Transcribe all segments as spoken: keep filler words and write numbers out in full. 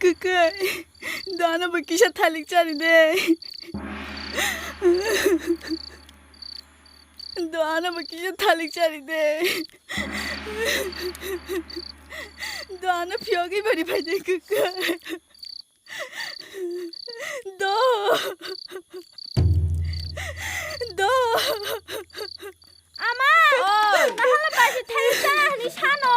Kwkwi, doano bo kisa thalik chari de. Doano bo kisa thalik chari de. Doano phiyogwi bari bai de, kwkwi. Do. Do. Ama! Oi! Nahala baji thalik chana hwnwi sano.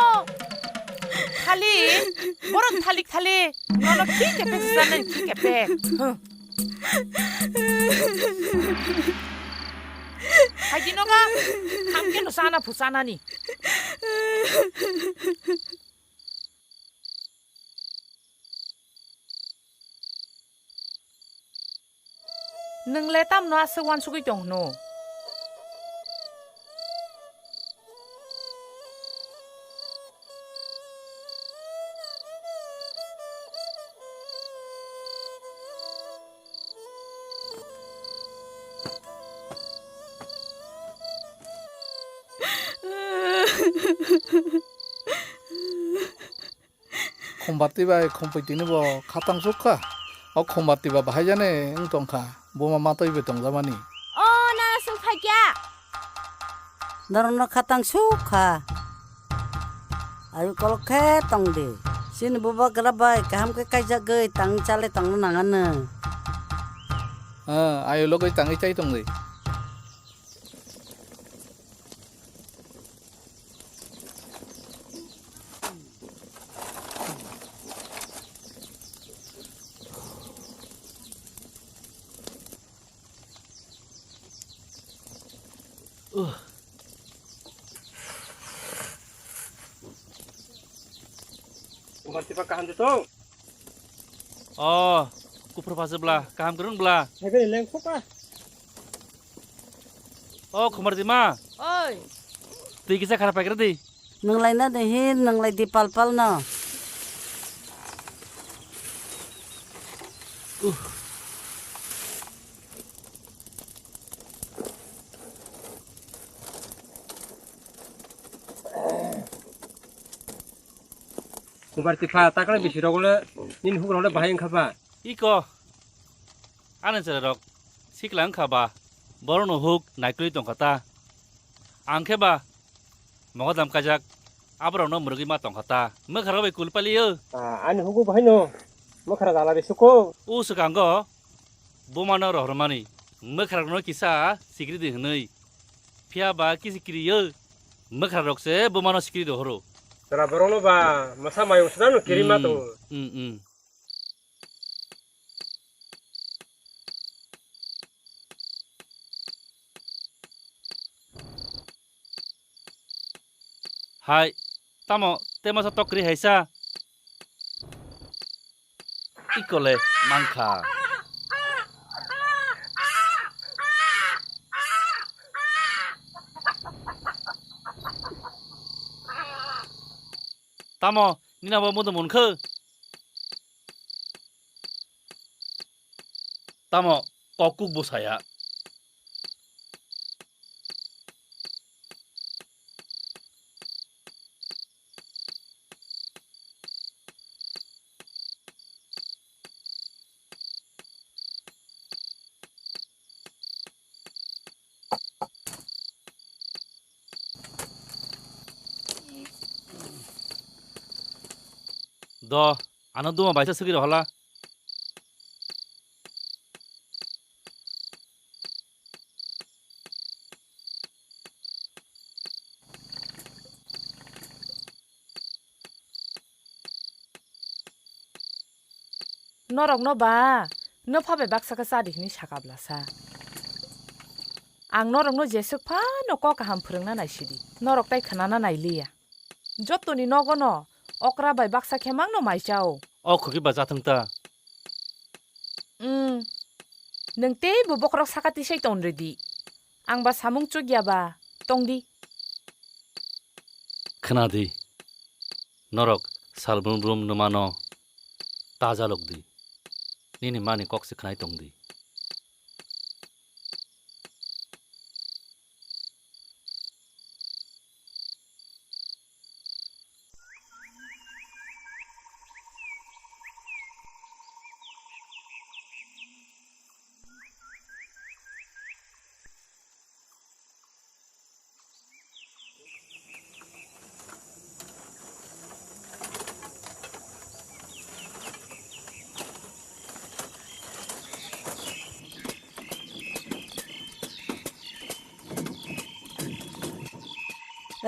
Thalik? Borok thalik thalik. Nono khi kepek sanani, khi kepek. Huh. Hai di noga, hamke no sana phu sanani. Nwng le tamno aswk uansugwi tong hwno? Khumbarti bai Khumpui tini bo khatang suk kha. O Khumbarti ba bahai jani wng tong kha. Buma matwi bai tong jamani. O, nana sung phai kya? Norokno khatang suk kha. Ayu kolok khe tong di. Chini bubagra bai kaham khe kaijagwi tangwi chale tongna nang anw. Ah, ayu logwi tangwi chai tong di. Khumbarti ba kaham de tong? O, kuphur phaswk bla, kaham kwrwng bla. Hai bai leng khok a. O, Khumbarti ma. Oi. Twi kisa khara paikra di. Nwnglai na de hin, nwnglai di pal pal no. Khumbarti pha, takle bisi rok le nini huk rok le bahai wngkha ba? Iko, ani chwrai rok sikla wngkha ba, borok no huk naikolwi tongkha ta. Ang khe ba, mogodam kajak, aborok no mwrwgwi ma tongkha ta. Mwkha rok bai kul pali o. Ah, ani hugo bahai no, mwkha rok ala bisi ko. O swkango, buma no rohormani, mwkha rok no kisa sikri di hwnwi. Phiya ba kisi kiri o, mwkha rok se buma no sikri rohoro. Chwla borok no ba, masa mayung sida no kiri ma tongo. Hmm, hmm. Hai, tamo, te masa tokri haisa? Ikole, mankha. Tamo, nina bo mudu munkhu? Tamo kok kuk bwsaya? Do, ano duma baisa swkwi rohorla. Norokno ba, no pha bai baksa khe cha di hwnwi saka bwlasa. Ang norokno jeswk phano kok kaham phwrwngna naisidi, norok tai khwnana nailiya. Jotoni nogono okra bai baksa khe mangno mai chao. O khoki ba jathwng ta. Umm, nwng teibo bokhorok saka tisai ton rwdi. Ang ba samung chukya ba tongdi. Khwnadi, norok sal brum brum nwmano ta jalokdi. Nini mani kok se khwnai tongdi.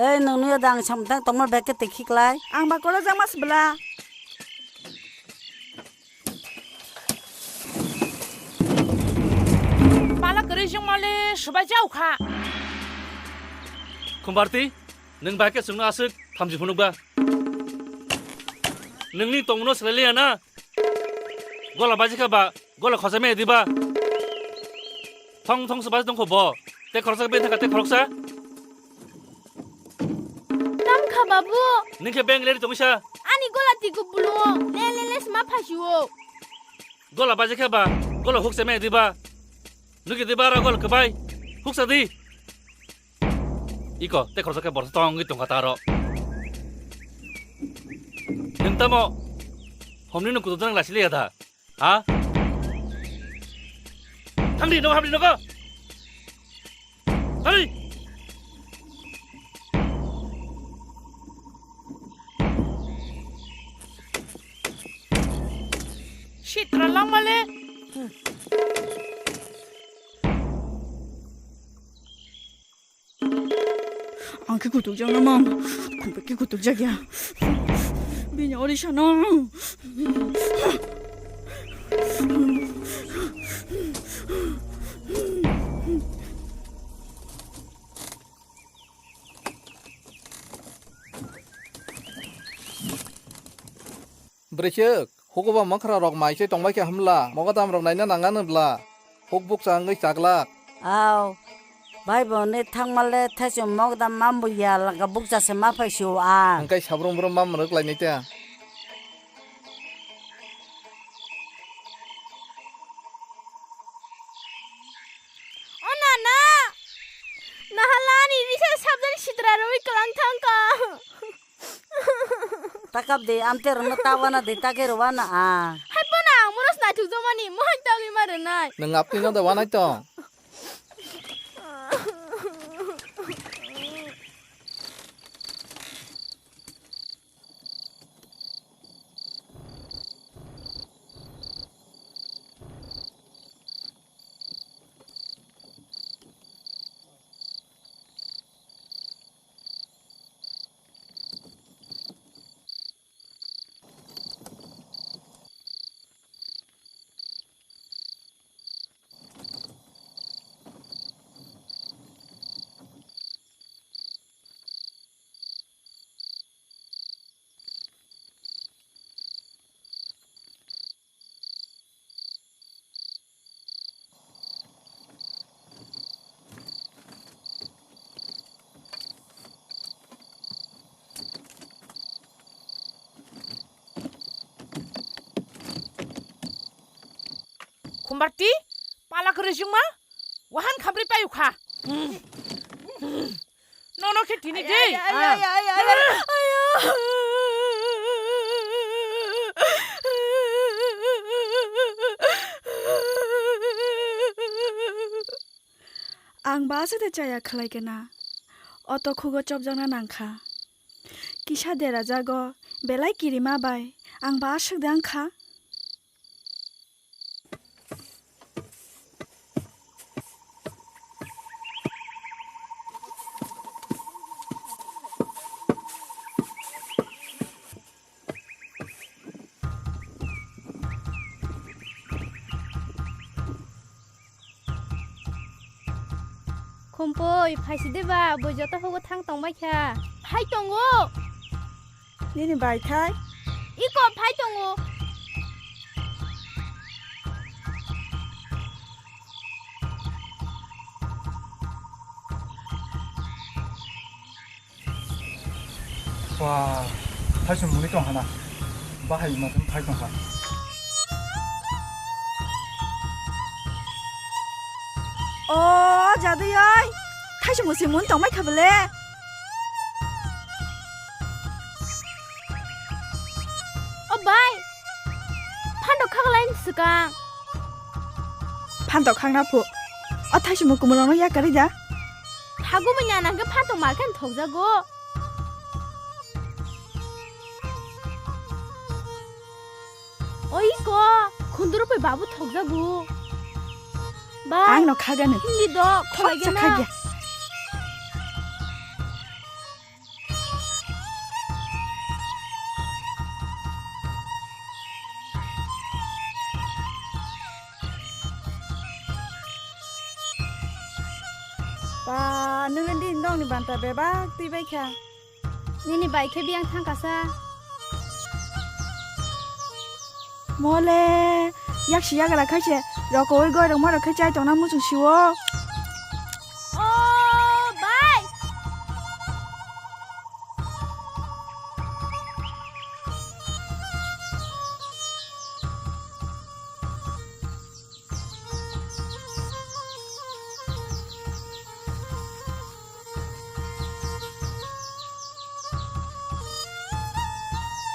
Ei, nwng nuya da ang samtang tongma bag khe twi khiklai. Ang ba kolo jang mas bla. Pala kwrwi jongmale subai jau kha. Khumbarti, nwng bai khe chwngno aswk thamchi phunukba. Nwngni tongno swlai liya na? Gola baji kha ba, gola khosai maya diba? Thong thong se baji tongkho bo. Te khoroksa ben thaka te khoroksa. Tam kha babu. Ningkhe beng leri tongisa. Ani gola tiko bulu. Le le le sma phasio. Gola baji khe ba, gola hukse me diba. Nuki diba ro gol kbai. Huksa di. Iko, te khoroksa khe borsa tong wngwi tongkha taro. Nung tamo homni nung kudu dang lasili ya da. Ha? Thangdi nogo, hamdi nogo. Thangdi. Sitra langmale. Ang khe kutuk jak namang. Khumbai khe kutuk jak ya. Bini ori sano. Bwrwichwk, hukuba mwkhra rok mai se tongbai kha hwnla, mogodam rok naina nang anw bla, huk bukcha wngwi chaglak. Aw, bai bo ne thangmale thaichung mogodam mambo ya laka bukcha se ma phai sio ang. Hwnkhe sabrum brum ma mwrwk lainai ta. O nana, nahalani bisa sabjani sitra rwi kwlang thangkha. Takap de, amte rwno ta wana de, take rw wana a. Hai phano ang moros naithok jomani, mohai tagwi ma rwnai. Nwng apni no da wanai tong. Khumbarti, pala kwrwi jwngma, wahan khamri payu kha. Nono khe tini de. Ay, ay, ay, ay, ay, ay, ay. Ang ba aswk de chaya khlai kena. Oto khugo chopjakna nangkha. Kisa dera jago, belai kirima bai. Ang ba aswk de wngkha. Pompoi, phaisi de ba, bo joto hugo thang tong bai kha. Phai tongo. Nini bai thai? Iko phai tongo. Ba, thaisung muni tong hana. Bahai ma tong thai tong kha. O jadui oi, thaisung musi mun tong mai kha bele. O bai, phando khaklai swkang. Phando khakna phu. O thaisung mukumulong no yakarwi da. Thagumui nana hwnkhe phantok mar khe thokjago. Oi ko, khunduru pai babu thokjago. Bai. Ang no khagani. Hindi do, khoksa khagena. Khagya. Ba, nungni di nongni banta bebak twi bai kha. Nini bai khe biyang thang kasa. Mole, yaksi yagra khai se, rokoi goi rok ma rok khai chai tongna muchung siwo. O bai.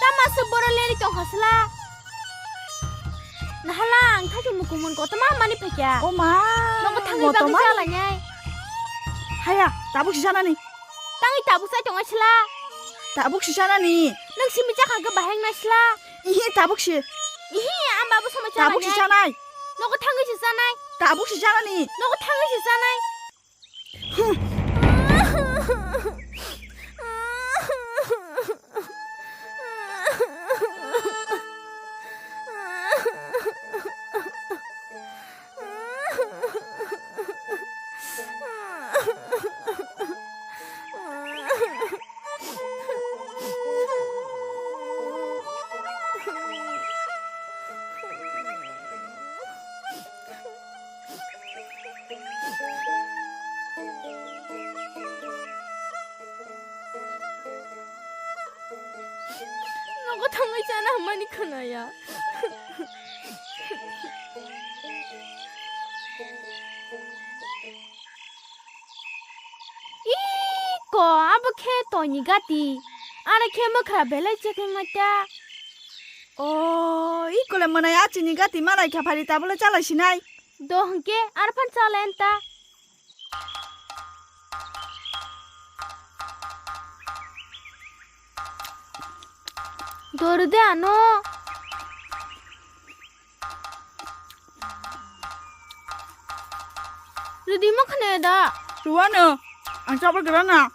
Tama se boro leri tong hasla. Nahala ang thaichung mukumun kotorma mani phekya. O ma, nogo thangwi bagwi motomani. Chalainai. Haya, tabuk si sanani. Tangwi tabuk sai tong asla. Tabuk si sanani. Nang simi chakha khe bahai nai sla. Ihi, tabuk si. Ihi, ang babu sama chalainai. Tabuk si sanai. Nogo thangwi si sanai. Tabuk si sanani. Nogo thangwi si sanai. Nogo thangwi chana hwnmani khwnaya. Iko, abo khe toini gati. Ano khe mwkhra belai chekengma ta. O, iko le mwnai a chini gati malai kha phari tabole chalai sinai. Do hwnkhe arphan chalai anta. Dor de ano. Rwdi mo khne da. Ruwano. Ang chapel grana.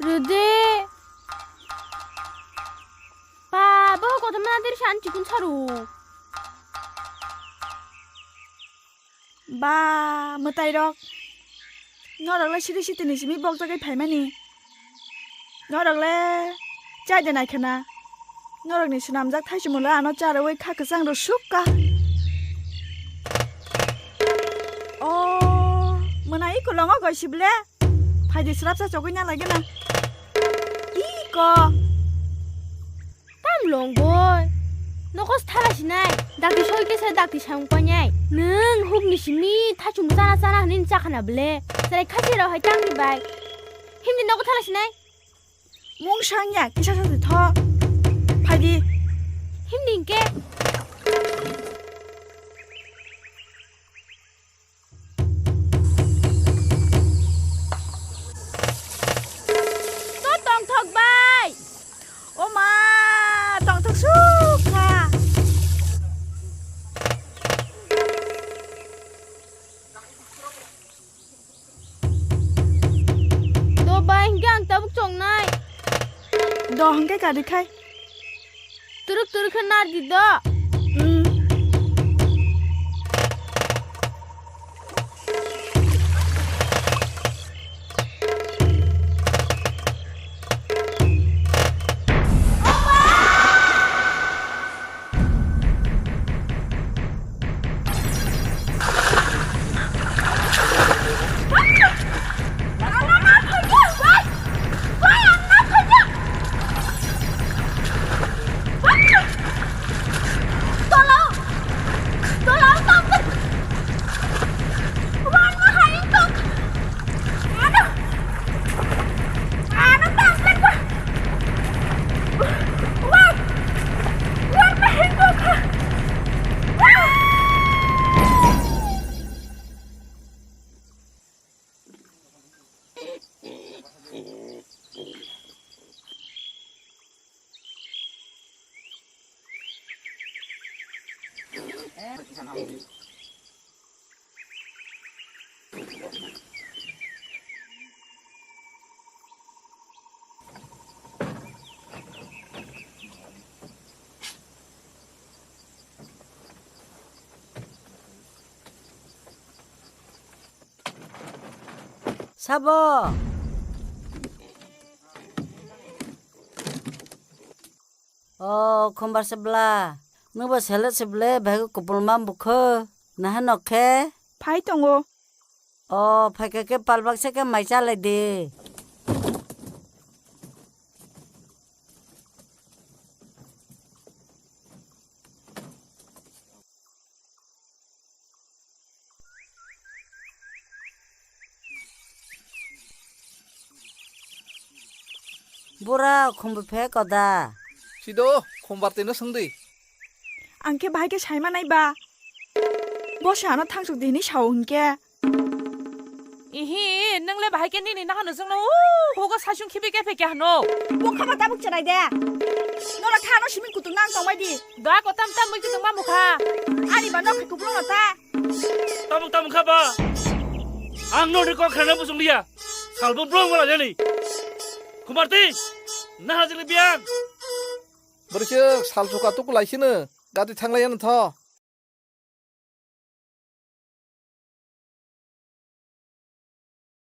Rwdi. Ba, bo kotorma nadir san chikun saru. Ba, mwtai rok. Norok le siri sitini simi bok jagwi phaimani. Norok le chai de nai khna. Norok ni swnamjak thaichumung le ano cha rwui kha kwchang rw suk ka. O, mwnai kolongo goi sible. Phaidi swrapsa chogwi na lagena. Iko. Tam longoi. Nokos thala sinai. Dakti soi kesa dakti samung painai. Nwng hukni simi thachum chana chana hwnwi chakhana ble. Chwrai khasi rok hai tangni bai. Himdi nogo thala sinai. Mung sangya kisa sa tho. Phaidi. Himdi hingke. To tongthok bai. O ma, tongthok sukha. Do bai, hingke ang tabuk chongnai. Do hingke kari khai. Turuk turuk khe nardi do. Hmm. Sabo. O, khumbar se bla. Nwng bo selek se ble, bhai ko kupul ma bukho. Naha nok khe? Phai tongo. O, phaikha khe palbak se khe mai chalai di. Bura khumbu phe koda. Sido, khumbar tino swngdi. Ang khe bahai khe saima nai ba. Bo se ano thangsuk di hinwi sao hinkhe. Ihi, nwngle bahai khe nini nahano jwngno, uh, hugo saichung khibi khe phekya hano. Bo khama tabuk chenai de. Nora kha ano siming kutung nang tongbai di. Da ko tam tam mui kutung ma mukha. Ani ba nok kutung no ta. Tabuk tabuk kha ba. Ang no riko khana busung liya. Salbo blong wala jani. Kumarti, naha jili biang. Bwrwi se sal suka tuku lai sino. Gati thanglai ano tho.